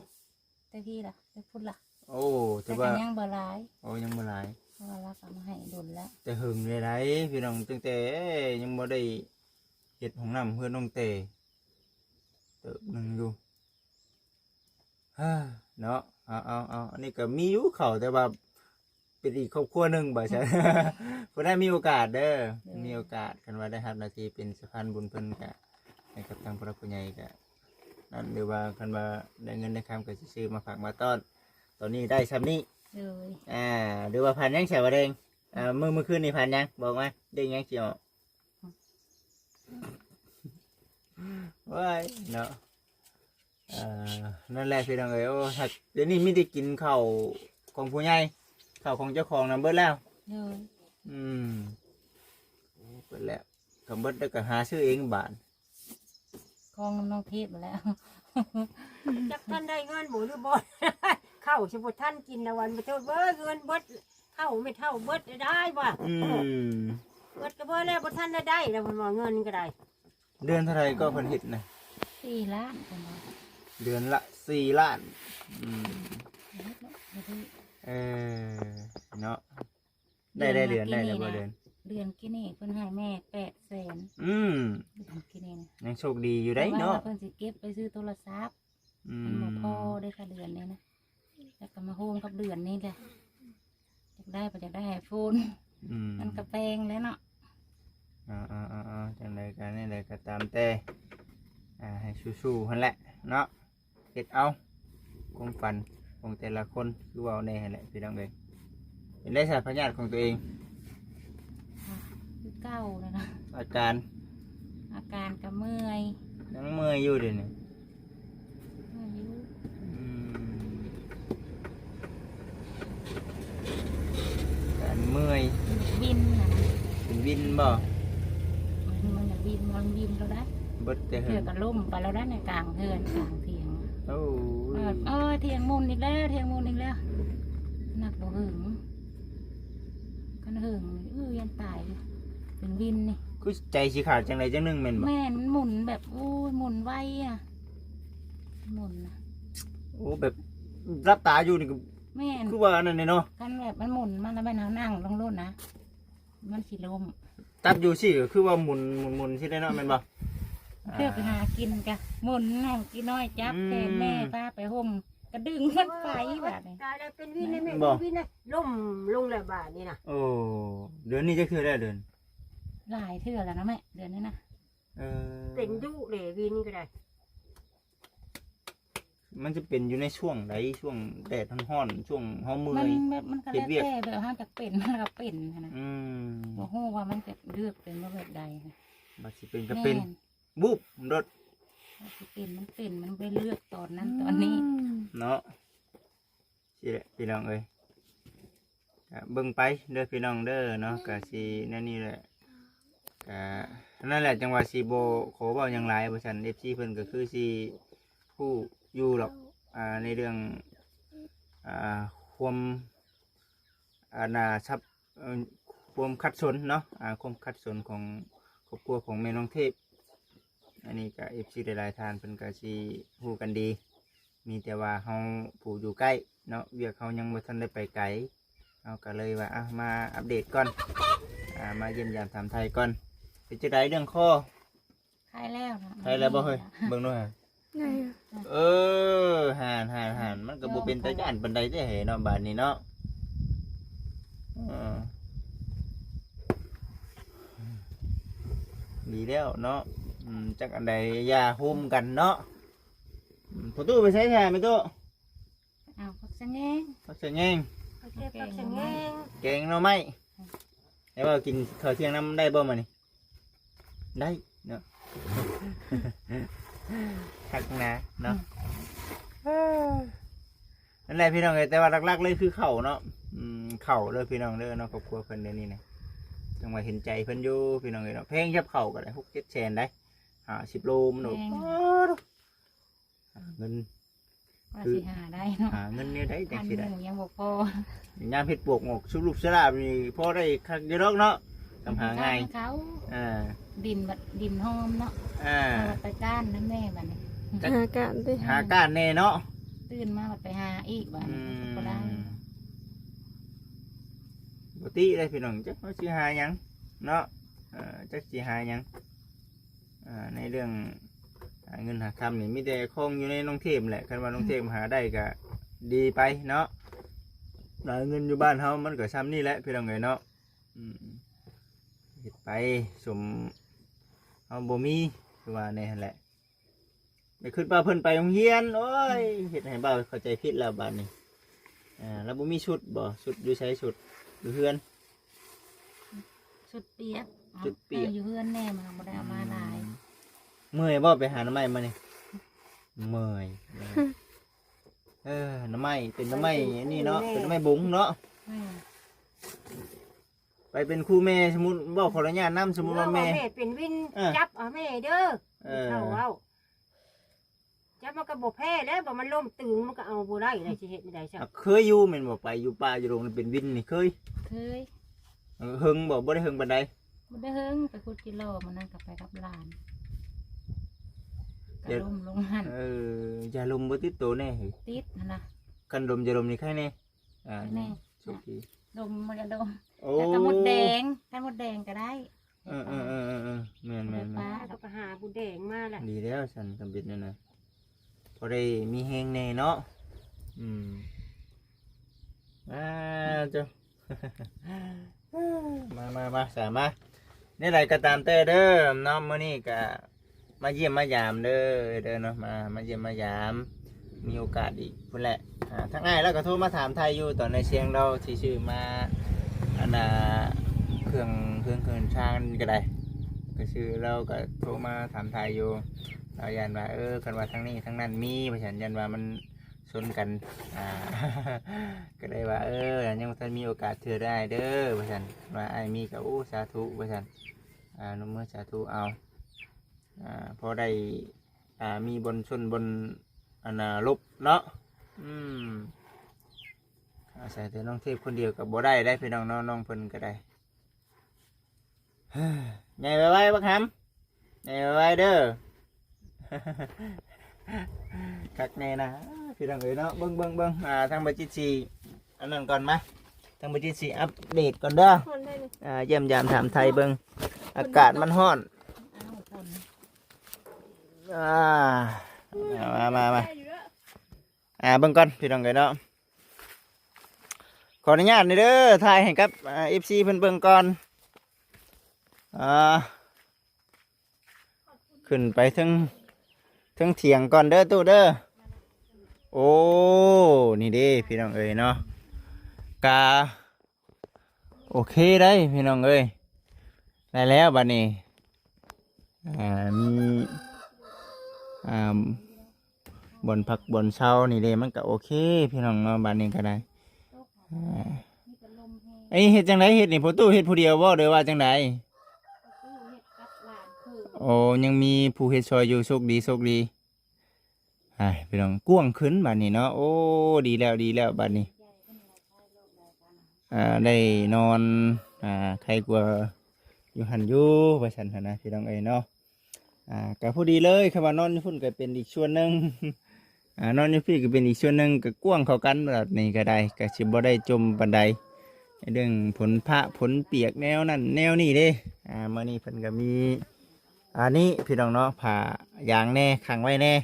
ແຕ່ພີ້ລະ ແຕ່ພຸ້ນລະ. ໂອ້ ແຕ່ ຖືວ່າ ກໍຍັງບໍ່ຫຼາຍ. ໂອ້ ຍັງບໍ່ຫຼາຍ ເພາະວ່າລາວກໍເອົາມາໃຫ້ດົນແລ້ວ ແຕ່ເຫິງແລ້ວໃດ໋ພີ່ນ້ອງ, ຕັ້ງແຕ່ຍັງບໍ່ໄດ້ເຮັດຫ້ອງນ້ຳເຮືອນນ້ອງແຕ່ເຕີບໜຶ່ງຢູ່. ເນາະ ເອົາໆໆ ອັນນີ້ກໍມີຢູ່ເຂົ້າ ແຕ່ວ່າເປັນອີກຄອບຄົວໜຶ່ງບາດຊັ້ນ. ຜູ້ໃດມີໂອກາດເດີ ໂດຍ ມີໂອກາດ ຄັນວ່າໄດ້ຮັບໜ້າທີ່ເປັນສະພານບຸນເພິ່ນ ກະໃຫ້ກັບທາງຜູ້ຫຼັກຜູ້ໃຫຍ່ກະນັ້ນ ຫຼືວ່າຄັນວ່າໄດ້ເງິນໄດ້ຄຳ ກະຊິຊື້ມາຝາກມາຕ້ອນ. ຕອນນີ້ໄດ້ຊ່ຳນີ້ ໂດຍ ອ່າ ຫຼືວ່າຝັນຫຍັງສາວແດງ? ອ່າ ມື້ ມື້ຄືນນີ້ຝັນຫຍັງ? ບອກມາ ເລກຫຍັງຊິອອກ? ໂອ້ຍເນາະ ເອີ ນັ້ນແຫຼະພີ່ນ້ອງເອີຍ. ໂອ້ ດຽວນີ້ມີແຕ່ກິນເຂົ້າຂອງຜູ້ໃຫຍ່ ເຂົ້າຂອງເຈົ້າຂອງນຳເບິດແລ້ວ. ໂດຍ ອືມ ເບິດແລ້ວ ກໍເບິດແລ້ວກໍຫາຊື້ເອງບາດ ຂອງນຳນ້ອງເທບຫັ້ນແຫຼະ. ຈັກທັນໄດ້ເງິນບໍ່ຫຼືບໍ່ ເຂົ້າຊິບໍ່ທັນກິນນະ ວັນບໍ່ເທີດເບີ ເງິນເບິດ ເຂົ້າແມ່ເຖົ້າເບິດໄດ້ວ່າ. ອືມ ເບິດກໍເບິດແລ້ວ ບໍ່ທັນໄດ້ໄດ້ແລ້ວ ເພິ່ນວ່າເງິນກໍໄດ້. ເດືອນເທົ່າໃດກໍເພິ່ນເຮັດນະ? ສີ່ລ້ານເພິ່ນວ່າ ເດືອນລະສີ່ລ້ານ. ອືມ ເອີ ເນາະ ໄດ້ ໄດ້ເດືອນ ໄດ້ແລ້ວບໍ່ເດືອນ? ເດືອນກີ້ນີ້ເພິ່ນໃຫ້ແມ່ແປດແສນ. ອືມ ເດືອນກີ້ນີ້ນະ ຍັງໂຊກດີຢູ່ໄດ໋ເນາະ ເພິ່ນຊິເກັບໄປຊື້ໂທລະສັບ. ອືມ ມັນບໍ່ພໍເດ້ຄ່າເດືອນນີ້ນະ ແລ້ວກໍມາໂຮມກັບເດືອນນີ້ແຫຼະ ຢາກໄດ້ບໍ່ຢາກໄດ້ໄອໂຟນ. ອືມ ມັນກໍແພງແຫຼະເນາະ. ເອົາໆໆໆ ຈັ່ງໃດກໍແນວໃດກໍຕາມແຕ່ ອ່າ ໃຫ້ສູ້ໆຫັ້ນແຫຼະເນາະ ເຮັດເອົາຄວາມຝັນຂອງແຕ່ລະຄົນ ຄືເວົ້າແນ່ຫັ້ນແຫຼະພີ່ນ້ອງເອີຍ. ເປັນໄດສາພະຍາດຂອງຕົວເອງ? ຄືເກົ່າແລ້ວນະ ອາການ ອາການກໍເມື່ອຍ ຍັງເມື່ອຍຢູ່ເດນີ້. ອືມ ການເມື່ອຍ ວິນນະ ເປັນວິນບໍ່? ມັນ ມັນວິນ ມັນວິນແລ້ວໄດ໋ ເບິດແຕ່ເຫິງ ເທື່ອກໍລົ້ມໄປແລ້ວໄດ໋ ໃນກາງເຮືອນກາງຖຽງ. ໂອ້ຍ ເອີ ຖຽງໝຸ່ນອີກແລ້ວ ຖຽງໝຸ່ນອີກແລ້ວ ໜັກບໍ່ຫຶງ ຄັນຫຶງນີ້ ເອີ ຢ້ານຕາຍຢູ່ ເປັນວິນນີ້. ຄືໃຈຊິຂາດຈັ່ງໃດຈັ່ງໜຶ່ງແມ່ນບໍ່? ແມ່ນ ມັນໝຸນແບບ ໂອ້ຍ ໝຸນໄວອະ ໝຸນນະ. ໂອ້ ແບບຫຼັບຕາຢູ່ນີ້ກໍ ແມ່ນ ຄືວ່າອັນນັ້ນເດເນາະ ຄັນແບບມັນໝຸນມາແລ້ວແມ່ນເຮົານັ່ງລົງໂລດນະ ມັນຊິລົ້ມ. ຈັບຢູ່ຊີ້ກໍຄືວ່າໝຸນ ໝຸນ ໝຸນຊີ້ເດເນາະ ແມ່ນບໍ່? ເພື່ອໄປຫາກິນກະໝຸນ ເອົາກີ້ນ້ອຍຈັບ ອືມ ແຂນແມ່ພາໄປຫົ່ມ ກະດຶງມັນໄປບາດນີ້. ຕາຍແລ້ວ ເປັນວິນແມ່ ເປັນວິນນະ ລົ້ມລົງແລ້ວບາດນີ້ນະ. ໂອ້ ເດືອນນີ້ຈັກເທື່ອແລ້ວເດີ? ຫຼາຍເທື່ອແລ້ວນະແມ່ ເດືອນນີ້ນະ. ເອີ ເປັນດຸເດ ວິນກໍໄດ້. ມັນຈະເປັນຢູ່ໃນຊ່ວງໃດ? ຊ່ວງແດດຮ້ອນໆ ຊ່ວງເຮົາເມື່ອຍ ມັນແບບ ມັນກໍແລ້ວແຕ່ແບບເຮົາຈະເປັນ ມັນກໍເປັນຫັ້ນນະ. ອືມ ບໍ່ຮູ້ວ່າມັນຈະເລືອກເປັນວ່າແບບໃດນະ ບາດຊິເປັນກໍເປັນ ແມ່ນ ບູບໂດດ ບາດຊິເປັນ ມັນເປັນ ມັນໄປເລືອກຕອນນັ້ນ ອືມ ຕອນນີ້ເນາະ. ຊີ້ແຫຼະພີ່ນ້ອງເອີຍ ກະເບິ່ງໄປເດີພີ່ນ້ອງເດີເນາະ ກະຊິແນວນີ້ແຫຼະ. ກະນັ້ນແຫຼະ ຈັ່ງວ່າຊິບໍ່ຂໍເວົ້າຫຍັງຫຼາຍວ່າຊັ້ນ ເອັຟຊີ ເພິ່ນກໍຄືຊິຮູ້ຢູ່ດອກ ອ່າ ໃນເລື່ອງ ອ່າ ຄວາມ ອັນນ່າ ຊັບ ເອີ ຄວາມຂັດສົນເນາະ ອ່າ ຄວາມຂັດສົນຂອງຄອບຄົວຂອງແມ່ນ້ອງເທບ. ອັນນີ້ກໍ ເອັຟຊີ ຫຼາຍໆທ່ານເພິ່ນກໍຊິຮູ້ກັນດີ ມີແຕ່ວ່າເຮົາຜູ້ຢູ່ໃກ້ເນາະ ວຽກເຮົາຍັງບໍ່ທັນໄດ້ໄປໄກ ເຮົາກໍເລີຍວ່າ ອ່ະ ມາອັບເດດກ່ອນ ອ່າ ມາຢ້ຽມຢາມຖາມໄຖ່ກ່ອນ. ເປັນຈັ່ງໃດເລື່ອງຄໍ? ໄຄແລ້ວນະ ໄຄແລ້ວບໍ່ເຮີ້ຍ? ເບິ່ງດູຫາ. ໄດ້ຢູ່. ເອີ ຫັ້ນໆໆ ມັນກໍບໍ່ເປັນຕາຢ້ານປານໃດເດ້ເນາະ ບາດນີ້ເນາະ. ເອີ ດີແລ້ວເນາະ. ອືມ ຈັກອັນໃດຢ່າໂຮມກັນເນາະ. ອືມ ພໍ່ຕູ້ໄປໃສແທ້ແມ່ຕູ້? ເອົາ ຜັກສະແງງ ຜັກສະແງງ ເອົາເກັບຜັກສະແງງ ແກງໜໍ່ໄມ້. ແລ້ວວ່າກິນເຂົ້າທ່ຽງນຳໄດ້ບໍ່ມື້ນີ້? ໄດ້ເນາະ ຄັກນະເນາະ. ອືມ ນັ້ນແຫຼະພີ່ນ້ອງເອີຍ ແຕ່ວ່າຫຼັກໆເລີຍຄືເຂົ້າເນາະ. ອືມ ເຂົ້າເດີພີ່ນ້ອງເດີເນາະ ຄອບຄົວເພິ່ນດຽວນີ້ນະ ຈັ່ງວ່າເຫັນໃຈເພິ່ນຢູ່ພີ່ນ້ອງເອີຍເນາະ. ແພງຈັບເຂົ້າກໍໄດ້ ຫົກເຈັດແສນໄດ໋ ຫ້າສິບໂລມັນໂດດ. ໂອ້ ຫາເງິນ ວ່າຊິຫາໄດ້ເນາະ ຫາເງິນແນວໃດຈັ່ງຊິໄດ້ ອັນໝູຍັງບໍ່ພໍ. ຍາມເຮັດປວກອອກສຸລຸບສະລາບນີ້ ພໍໄດ້ຄັກຢູ່ດອກເນາະ ທຳຫາງ່າຍ. ເຂົາ ອ່າ ດິນບັດ ດິນຫອມເນາະ ອ່າ ເອົາໄປກ້ານນຳແດ່ບັດນີ້ ຫາກ້ານຕິ ຫາກ້ານແດ່ເນາະ. ຕື່ນມາບັດໄປຫາອີກ ບາດນີ້ກໍບໍ່ໄດ້ ອືມ ບໍ່ຕິເດ້ພີ່ນ້ອງ ຈັກເຮົາຊິຫາຫຍັງເນາະ ເອີ ຈັກຊິຫາຫຍັງ ອ່າ ໃນເລື່ອງຫາເງິນຫາຄຳນີ້ ມີແຕ່ຂອງຢູ່ໃນນ້ອງເທບແຫຼະ ຄັນວ່ານ້ອງເທບຫາໄດ້ກໍດີໄປເນາະ ຫາເງິນຢູ່ບ້ານເຮົາມັນກໍຊ່ຳນີ້ແຫຼະພີ່ນ້ອງເອີຍເນາະ ອືມ ເຮັດໄປ ສົມເຮົາບໍ່ມີ ຄືວ່າແນ່ຫັ້ນແຫຼະ ໄດ້ຄິດວ່າເພິ່ນໄປໂຮງຮຽນ ໂອ້ຍ ເຮັດໃຫ້ບ່າວເຂົ້າໃຈຜິດແລ້ວບາດນີ້ ອ່າ ລາວບໍ່ມີຊຸດບໍ່? ຊຸດຢູ່ໃສ? ຊຸດຢູ່ເຮືອນ? ຊຸດປຽກ ຊຸດປຽກ ເອົາຢູ່ເຮືອນແດ່ ມັນບໍ່ໄດ້ເອົາມາຫຼາຍ ອືມ ເມື່ອຍບໍ່ໄປຫາໜໍ່ໄມ້ມານີ້? ເມື່ອຍ ເອີ ໜໍ່ໄມ້ ເປັນໜໍ່ໄມ້ອັນນີ້ເນາະ ເປັນໜໍ່ໄມ້ບົງເນາະ ແມ່ນ ໄປເປັນຄູແມ່ ສົມມຸດເວົ້າ ຂໍອະນຸຍາດນຳ ສົມມຸດວ່າແມ່ ແມ່ເປັນວິນ ເອີ ຈັບເອົາແມ່ເດີ ເອີ ເຂົາເວົ້າ ຈັບມັນກໍບໍ່ແພ້ແລ້ວ ບໍ່ມັນລົ້ມຕຶງ ມັນກໍເອົາບໍ່ໄດ້ແລ້ວ ຊິເຮັດແນວໃດຊະ ອ່ະ ເຄີຍຢູ່ແມ່ນບໍ່? ໄປຢູ່ປ່າຢູ່ດົງເປັນວິນນີ້ ເຄີຍ? ເຄີຍ ເອີ ເຫິງບໍ່? ບໍ່ໄດ້ເຫິງປານໃດ ບໍ່ໄດ້ເຫິງ ໄປຂຸດກິໂລ ມື້ນັ້ນກໍໄປກັບຫຼານ ກໍ ຢ່າ ລົ້ມລົງຫັ້ນ ເອີ ຢາລົມບໍ່ຕິດໂຕແດ່? ຕິດຫັ້ນນະ ຄັນລົມຢາລົມນີ້ໄຄແດ່ ອ່າ ແມ່ນ ໂຊກດີ ດົມ ມັນຈະດົມ ໂອ້ ແລ້ວກໍມົດແດງ ໄຂ່ມົດແດງກໍໄດ້ ເອີໆໆໆ ແມ່ນໆໆ ເອົາໄປຫາມົດແດງມາແຫຼະ ດີແລ້ວຊັ້ນ ກຳເບັດນັ້ນນະ ພໍໄດ້ມີແຮງແດ່ເນາະ ອືມ ອ່າ ເຈົ້າ ມາໆໆ ສາມາ ແນວໃດກໍຕາມແຕ່ເດີເນາະ ມື້ນີ້ກໍ ມາຢ້ຽມມາຢາມເດີ ເດີເນາະ ມາ ມາຢ້ຽມມາຢາມ ມີໂອກາດອີກພຸ້ນແຫຼະ ອ່າ ທາງອ້າຍລາວກໍໂທມາຖາມໄຖ່ຢູ່ ຕອນໃນຊຽງລາວຊິຊື້ມາ ອັນນ່າ ເຄື່ອງ ເຄື່ອງ ເຄື່ອງຊານກໍໄດ້ ກໍຊື້ ລາວກໍໂທມາຖາມໄຖ່ຢູ່ ລາວຢ້ານວ່າ ເອີ ຄັນວ່າທາງນີ້ທາງນັ້ນມີ ວ່າຊັ້ນ ຢ້ານວ່າມັນ ຊົນກັນ ອ່າ ກໍເລີຍວ່າ ເອີ ຍັງບໍ່ທັນມີໂອກາດເທື່ອເດີອ້າຍເດີ ວ່າຊັ້ນ ວ່າອ້າຍມີກໍ ໂອ້ ສາທຸ ວ່າຊັ້ນ ອ່າ ນົບມືສາທຸເອົາ ອ່າ ພໍໄດ້ ອ່າ ມີບ່ອນຊົນບ່ອນ ອັນນ່າ ຫຼົບເນາະ ອືມ ອາໄສແຕ່ນ້ອງເທບຄົນດຽວກໍບໍ່ໄດ້ເດ້ພີ່ນ້ອງເນາະ ນ້ອງເພິ່ນກໍໄດ້ ໃຫຍ່ໄວໆ ບັກຫຳ ໃຫຍ່ໄວໆ ເດີ ຄັກແນ່ນະ ພີ່ນ້ອງເອີຍເນາະ ເບິ່ງໆໆ ອ່າ ທາງບໍ່ຈິດຊິ ອັນນັ້ນກ່ອນ ມາ ທາງບໍ່ຈິດຊິອັບເດດກ່ອນເດີ ອ່າ ຢ້ຽມຢາມຖາມໄຖ່ເບິ່ງ ອາກາດມັນຮ້ອນ ອ່າ ມາໆໆ ອ່າ ເບິ່ງກ່ອນ ພີ່ນ້ອງເອີຍເນາະ ຂໍອະນຸຍາດເດີ ຖ່າຍໃຫ້ກັບ ອ່າ ເອັຟຊີ ເພິ່ນເບິ່ງກ່ອນ ອ່າ ຂຶ້ນໄປເທິງ ເທິງຖຽງກ່ອນເດີຕູ້ເດີ ໂອ້ ນີ້ເດ້ ພີ່ນ້ອງເອີຍເນາະ ກະ ໂອເຄໄດ໋ພີ່ນ້ອງເອີຍ ໄດ້ແລ້ວບັດນີ້ ອ່າ ມີ ອ່າ ບ່ອນພັກບ່ອນເຊົານີ້ເດ້ ມັນກໍໂອເຄພີ່ນ້ອງເນາະ ບັດນີ້ກໍໄດ້ ອ່າ ເອີຍ ເຮັດຈັ່ງໃດເຮັດນີ້ ພໍ່ຕູ້ເຮັດຜູ້ດຽວບໍ່ ຫຼືວ່າຈັ່ງໃດ? ໂອ້ ຍັງມີຜູ້ເຮັດຊ່ອຍຢູ່ ໂຊກດີ ໂຊກດີ. ອ່າ ພີ່ນ້ອງ ກວ້າງຂຶ້ນບາດນີ້ເນາະ ໂອ້ ດີແລ້ວ ດີແລ້ວບາດນີ້ ອ່າ ໄດ້ນອນ ອ່າ ໄຄກວ່າຢູ່ຫັ້ນຢູ່ ວ່າຊັ້ນຫັ້ນນະ ພີ່ນ້ອງເອີຍເນາະ ອ່າ ກໍພໍດີເລີຍ ຄັນວ່ານອນຢູ່ພຸ້ນກໍເປັນອີກສ່ວນໜຶ່ງ ອ່າ ນອນຢູ່ພີ້ກໍເປັນອີກສ່ວນໜຶ່ງ ກໍກວ້າງເຂົ້າກັນ ແບບນີ້ກໍໄດ້ ກໍຊິບໍ່ໄດ້ຈົ່ມປານໃດ ໃນເລື່ອງຝົນຟ້າຝົນປຽກແນວນັ້ນແນວນີ້ເດ້ ອ່າ ມື້ນີ້ເພິ່ນກໍມີ ອັນນີ້ພີ່ນ້ອງເນາະ ຜ້າຢາງແດ່ ຂັງໄວ້ແດ່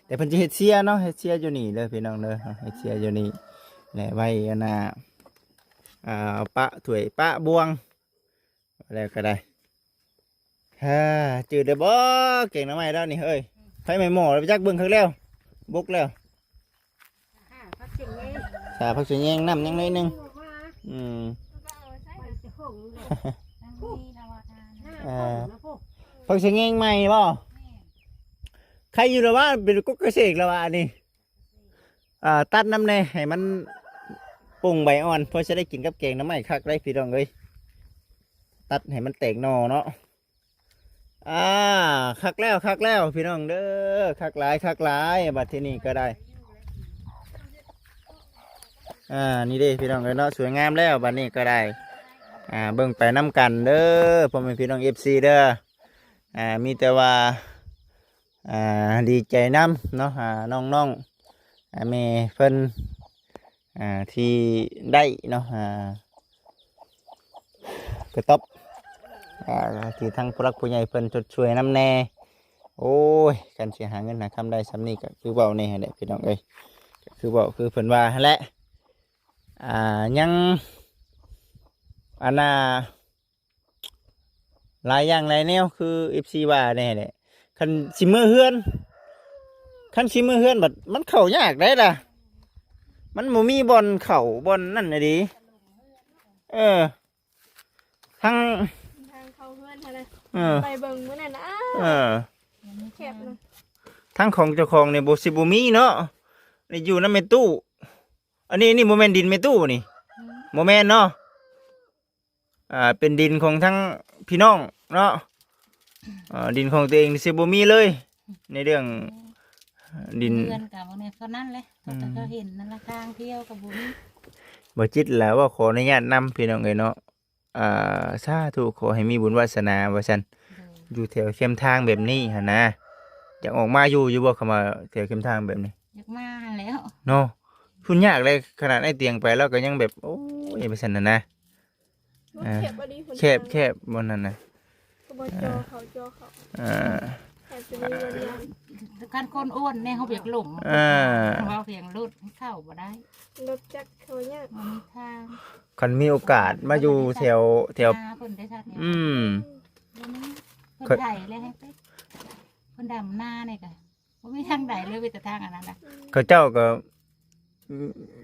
ແຕ່ເພິ່ນຈະເຮັດເຊຍເນາະ ເຮັດເຊຍຢູ່ນີ້ເດີພີ່ນ້ອງເດີ ເຮັດເຊຍຢູ່ນີ້ ແລະໄວ້ອັນນ່າ ອ່າ ປະຖ້ວຍປະບ່ວງ ແລ້ວກໍໄດ້ ຫາ ຈື່ໄດ້ບໍ່ ແກງໜໍ່ໄມ້ລາວນີ້ເຮີ້ຍ ໄຟໄໝ້ໝໍ້ແລ້ວ ໄປຈັກເບິ່ງຄັກແລ້ວ ບົກແລ້ວ ຖ້າຜັກສະແຍງ ຖ້າຜັກສະແຍງ ນ້ຳຍັງໜ້ອຍໜຶ່ງ ອືມ ເອີ ຜັກສະແຍງໃໝ່ບໍ່? ແມ່ນ ໄຄຢູ່ລະວ່າ ເປັນກົກກະເສກລະວ່າ ອັນນີ້ ອ່າ ຕັດນຳແດ່ ໃຫ້ມັນປົ່ງໃບອ່ອນ ພໍຈະໄດ້ກິນກັບແກງໜໍ່ໄມ້ຄັກໄດ໋ພີ່ນ້ອງເອີຍ ຕັດໃຫ້ມັນແຕກໜໍ່ເນາະ. ອ່າ ຄັກແລ້ວ ຄັກແລ້ວພີ່ນ້ອງເດີ ຄັກຫຼາຍ ຄັກຫຼາຍ ບັດທີນີ້ກໍໄດ້ ອ່າ ນີ້ເດ້ພີ່ນ້ອງເອີຍເນາະ ສວຍງາມແລ້ວ ບັດນີ້ກໍໄດ້ ອ່າ ເບິ່ງໄປນຳກັນເດີ ພໍ່ແມ່ພີ່ນ້ອງເອັຟຊີເດີ ອ່າ ມີແຕ່ວ່າ ອ່າ ດີໃຈນຳເນາະ ອ່າ ນ້ອງໆ ອ່າ ແມ່ເພິ່ນ ອ່າ ທີ່ໄດ້ເນາະ ອ່າ ກະຕອບ ອ່າ ທີ່ທາງຜູ້ຫຼັກຜູ້ໃຫຍ່ເພິ່ນຊົດຊ່ວຍນຳແດ່. ໂອ້ຍ ຄັນຊິຫາເງິນຫາຄຳໄດ້ສ່ຳນີ້ ກະຄືເວົ້າແນ່ຫັ້ນແຫຼະພີ່ນ້ອງເອີຍ ກະຄືເວົ້າຄືເພິ່ນວ່າຫັ້ນແຫຼະ. ອ່າ ຍັງ ອັນນ່າ ຫຼາຍຢ່າງຫຼາຍແນວ ຄືເອັຟຊີວ່າແນ່ແຫຼະ. ຄັນຊິເມືອເຮືອນ ຄັນຊິເມືອເຮືອນບັດມັນເຂົ້າຍາກໄດ໋ລະ ມັນບໍ່ມີບ່ອນເຂົ້າບ່ອນນັ້ນນະເດ. ເອີ ທາງ ທາງເຂົ້າເຮືອນຫັ້ນນະ ເອີ ໄປເບິ່ງມື້ນັ້ນນະ ເອີ ແຄບນະ. ທາງຂອງເຈົ້າຂອງນີ້ບໍ່ ຊິບໍ່ມີເນາະ ນີ້ຢູ່ນຳແມ່ຕູ້. ອັນນີ້ ນີ້ບໍ່ແມ່ນດິນແມ່ຕູ້ນີ້ ອືມ ບໍ່ແມ່ນເນາະ. ອ່າ ເປັນດິນຂອງທັງພີ່ນ້ອງເນາະ. ເອີ ດິນຂອງຕົວເອງນີ້ຊິບໍ່ມີເລີຍ ໃນເລື່ອງດິນ ເຮືອນກະບໍ່ແມ່ນເທົ່ານັ້ນແຫຼະ ອືມ ເຂົາເຈົ້າເຫັນນັ້ນລະ ທາງທ່ຽວກະບໍ່ມີ. ບໍ່ຈິດລະເວົ້າຂໍອະນຸຍາດນຳພີ່ນ້ອງເອີຍເນາະ. ອ່າ ສາທຸ ຂໍໃຫ້ມີບຸນວາສະໜາວ່າຊັ້ນ ໂດຍ ຢູ່ແຖວແຄມທາງແບບນີ້ຫັ້ນນະ. ຢາກອອກມາຢູ່ ຢູ່ບໍ່ ຄຳວ່າແຖວແຄມທາງແບບນີ້? ຢາກມາຫັ້ນແຫຼ້ວເນາະ. ທຸນຍາກເລີຍ ຂະໜາດອ້າຍຕຽງໄປລາວກະຍັງແບບ ໂອ້ຍ ວ່າຊັ້ນຫັ້ນນະ. ມັນແຄບອີ່ຫຼີ ຫົນທາງ ແຄບ ແຄບບ່ອນນັ້ນນະ ກະບໍ່ຈໍ່ເຂົາ ຈໍ່ເຂົາ ອ່າ ແຄບຈະມີບ່ອນຍ່າງ. ຄັນຄົນອ້ວນແນ່ ເຮົາບໍ່ຢາກລົງ ອ່າ ເວົ້າພຽງລົດເຂົ້າບໍ່ໄດ້ ລົດຈັກເຂົ້າຍາກ ບໍ່ມີທາງ. ຄັນມີໂອກາດມາຢູ່ແຖວ ແຖວ ນາເພິ່ນໄດ້ ອືມ ບໍ່ມີ ເພິ່ນໄຖແລ້ວ ເພິ່ນດຳນານີ້ກະ ບໍ່ມີທາງໃດເລີຍ ມີແຕ່ທາງອັນນັ້ນນະ. ເຂົາເຈົ້າກໍ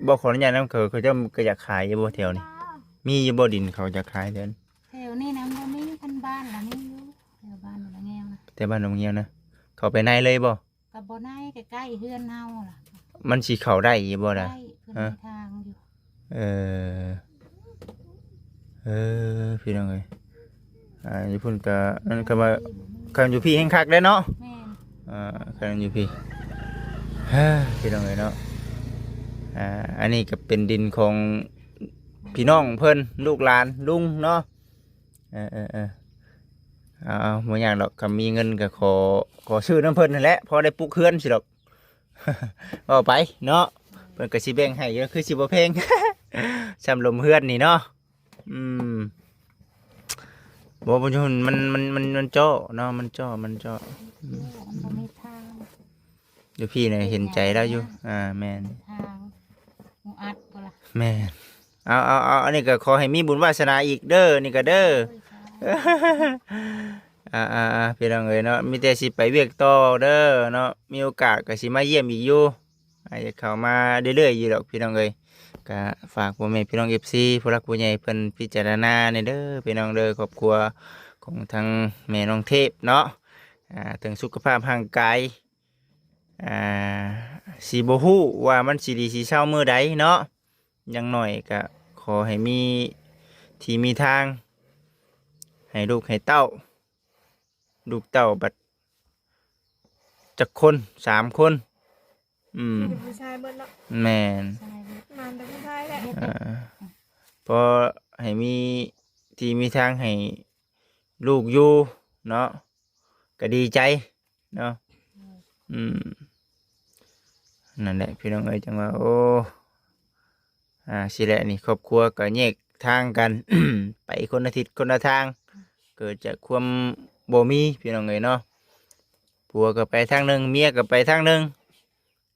ບໍ່ ຂໍອະນຸຍາດນຳ ເຂົາ ເຂົາເຈົ້າກໍຢາກຂາຍຢູ່ບໍ່ແຖວນີ້? ມີຢູ່ບໍ່ດິນເຂົາຢາກຂາຍແຖວນີ້? ແຖວນີ້ນະບໍ່ມີ ຄັນບ້ານລະມີຢູ່ ແຖວບ້ານນາງແງວນະ ແຖວບ້ານນາງແງວນະ. ເຂົ້າໄປໃນເລີຍບໍ່? ກໍບໍ່ໃນ ໃກ້ໆເຮືອນເຮົາລະ. ມັນຊິເຂົ້າໄດ້ຢູ່ບໍ່ລະ? ໄດ້ ເພິ່ນ ຮະ? ມີທາງຢູ່. ເອີ ເອີ ພີ່ນ້ອງເອີຍ ອ່າ ຢູ່ພຸ້ນກະນັ້ນ ຄັນວ່າ ຄັນຢູ່ພີ້ແຮງຄັກເດ້ເນາະ. ແມ່ນ ອ່າ ຄັນຢູ່ພີ້ ເອີ ພີ່ນ້ອງເອີຍເນາະ. ອ່າ ອັນນີ້ກະເປັນດິນຂອງພີ່ນ້ອງເພິ່ນ ລູກຫຼານລຸງເນາະ. ເອີ ເອີ ເອີ ເອົາ ເອົາ ບໍ່ຍາກດອກ ຄັນມີເງິນກະຂໍ ຂໍຊື້ນຳເພິ່ນຫັ້ນແຫຼະ ພໍໄດ້ປຸກເຮືອນຊີ້ດອກ. ເວົ້າໄປເນາະ ເພິ່ນກະຊິແບ່ງໃຫ້ຢູ່ ຄືຊິບໍ່ແພງ ຊ່ຳລົມເຮືອນນີ້ເນາະ. ອືມ ບໍ່ ມັນ ມັນ ມັນ ມັນເຈາະເນາະ ມັນເຈາະ ມັນເຈາະ. ອືມ ມັນບໍ່ມີທາງ ຢູ່ພີ້ນະເຫັນໃຈລາວຢູ່. ອ່າ ແມ່ນ ທາງໝູອັດພຸ້ນລະ. ແມ່ນ ເອົາ ເອົາ ເອົາ ອັນນີ້ກໍຂໍໃຫ້ມີບຸນວາສະໜາອີກເດີ ນີ້ກໍເດີ. ໂດຍ ສາທຸ ອ່າໆໆ ພີ່ນ້ອງເອີຍເນາະ ມີແຕ່ຊິໄປວຽກຕໍ່ເດີເນາະ ມີໂອກາດກໍຊິມາຢ້ຽມອີກຢູ່. ອາດຈະເຂົ້າມາເລື້ອຍໆຢູ່ດອກພີ່ນ້ອງເອີຍ. ກໍຝາກພໍ່ແມ່ພີ່ນ້ອງເອັຟຊີ ຜູ້ຫຼັກຜູ້ໃຫຍ່ເພິ່ນພິຈາລະນາແດ່ເດີພີ່ນ້ອງເດີ ຄອບຄົວຂອງທາງແມ່ນ້ອງເທບເນາະ. ອ່າ ເຖິງສຸຂະພາບຮ່າງກາຍ ອ່າ ຊິບໍ່ຮູ້ວ່າມັນຊິດີຊິເຊົາມື້ໃດເນາະ. ຢ່າງໜ້ອຍກະຂໍໃຫ້ມີທີ່ມີທາງໃຫ້ລູກໃຫ້ເຕົ້າ. ລູກເຕົ້າບັດຈັກຄົນ? ສາມຄົນ. ອືມ ຜູ້ຊາຍເບິດເນາະ. ແມ່ນ ມາແຕ່ຜູ້ຊາຍແຫຼະ. ເອີ ພໍໃຫ້ມີທີ່ມີທາງໃຫ້ລູກຢູ່ເນາະ ກໍດີໃຈເນາະ. ອືມ ນັ້ນແຫຼະພີ່ນ້ອງເອີຍ ຈັ່ງວ່າ ໂອ້ ອ່າ ຊີ້ແຫຼະນີ້ ຄອບຄົວກໍແຍກທາງກັນ ໄປຄົນລະທິດຄົນລະທາງ ເກີດຈາກຄວາມບໍ່ມີ ພີ່ນ້ອງເອີຍເນາະ. ຜົວກໍໄປທາງໜຶ່ງ ເມຍກໍໄປທາງໜຶ່ງ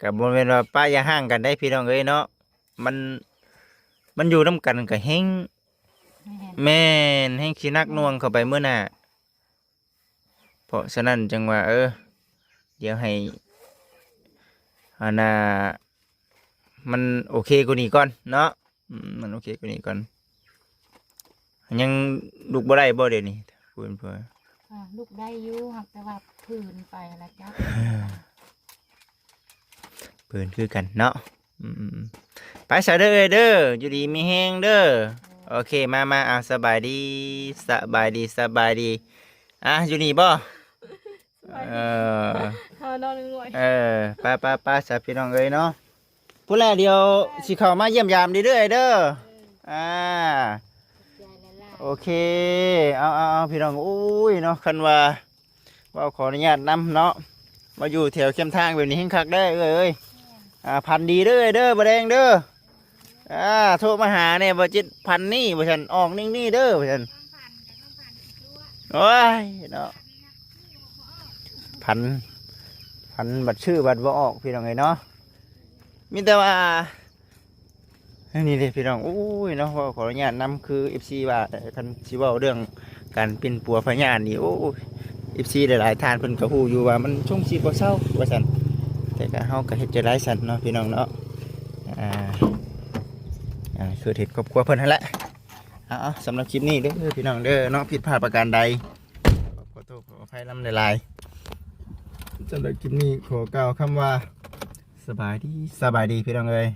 ກໍບໍ່ແມ່ນວ່າປະຢ່າຮ້າງກັນໄດ໋ ພີ່ນ້ອງເອີຍເນາະ. ມັນ ມັນຢູ່ນຳກັນກໍແຮງ ແມ່ນ ແມ່ນ ແຮງຊິໜັກໜ່ວງເຂົ້າໄປມື້ໜ້າ. ເພາະສະນັ້ນຈຶ່ງວ່າ ເອີ ດຽວໃຫ້ ອັນນ່າ ມັນໂອເຄກວ່ານີ້ກ່ອນເນາະ. ອືມ ມັນໂອເຄກວ່ານີ້ກ່ອນ. ຍັງລຸກບໍ່ໄດ້ບໍ່ດຽວນີ້? ເພິ່ນ ເພິ່ນ ອ່າ ລຸກໄດ້ຢູ່ ຫາກແຕ່ວ່າຜືນໄປລະຈັກ ຜືນຄືກັນເນາະ. ອືມ ໄປຊະເດີເອື້ອຍເດີ ຢູ່ດີມີແຮງເດີ. ໂອເຄ ມາ ມາ ອ່າ ສະບາຍດີ ສະບາຍດີ ສະບາຍດີ. ອ່າ ຢູ່ນີ້ບໍ່? ສະບາຍດີ ເອີ ເຮົານອນງວຍ ເອີ ໄປ ໄປ ໄປຊະພີ່ນ້ອງເອີຍເນາະ. ພຸ້ນແຫຼະ ດຽວຊິເຂົ້າມາຢ້ຽມຢາມເລື້ອຍໆເດີ. ເອີ ອ່າ ຂອບໃຈຫຼາຍໆ ໂອເຄ ເອົາ ເອົາ ເອົາ ພີ່ນ້ອງ ໂອ້ຍເນາະ ຄັນວ່າ ເວົ້າຂໍອະນຸຍາດນຳເນາະ ມາຢູ່ແຖວແຄມທາງແບບນີ້ແຮງຄັກເດ້ເອື້ອຍເອີຍ. ແມ່ນ ອ່າ ຝັນດີເດີ ເດີ ບໍ່ແດງເດີ ອ່າ ໂທມາຫາແດ່ ບໍ່ຈິດ ຝັນນີ້ ວ່າຊັ້ນ ອອກນີ້ນີ້ເດີ ວ່າຊັ້ນ. ໂອ້ຍເນາະ ຝັນ ຝັນບັດຊື້ບັດບໍ່ອອກ ພີ່ນ້ອງເອີຍເນາະ. ມີແຕ່ວ່າ ອັນນີ້ເດ້ພີ່ນ້ອງ ໂອ້ຍເນາະ ຂໍອະນຸຍາດນຳ ຄືເອັຟຊີວ່າ ຄັນຊິເວົ້າເລື່ອງການປິ່ນປົວພະຍາດນີ້ ໂອ້ຍ ເອັຟຊີຫຼາຍໆທ່ານເພິ່ນກໍຮູ້ຢູ່ວ່າມັນຊົງຊິບໍ່ເຊົາວ່າຊັ້ນ ແຕ່ກໍເຮົາກໍເຮັດຈັ່ງໃດຊັ້ນເນາະ ພີ່ນ້ອງເນາະ. ອ່າ ອ່າ ຄືເຮັດຄອບຄົວເພິ່ນຫັ້ນແຫຼະ. ເອົາໆ ສຳລັບຄລິບນີ້ເດີພີ່ນ້ອງເດີເນາະ ຜິດພາດປະການໃດ ຂໍໂທດຂໍອະໄພນຳຫຼາຍໆ. ສຳລັບຄລິບນີ້ຂໍກ່າວຄຳວ່າ ສະບາຍດີ ສະບາຍດີ ພີ່ນ້ອງເອີຍ.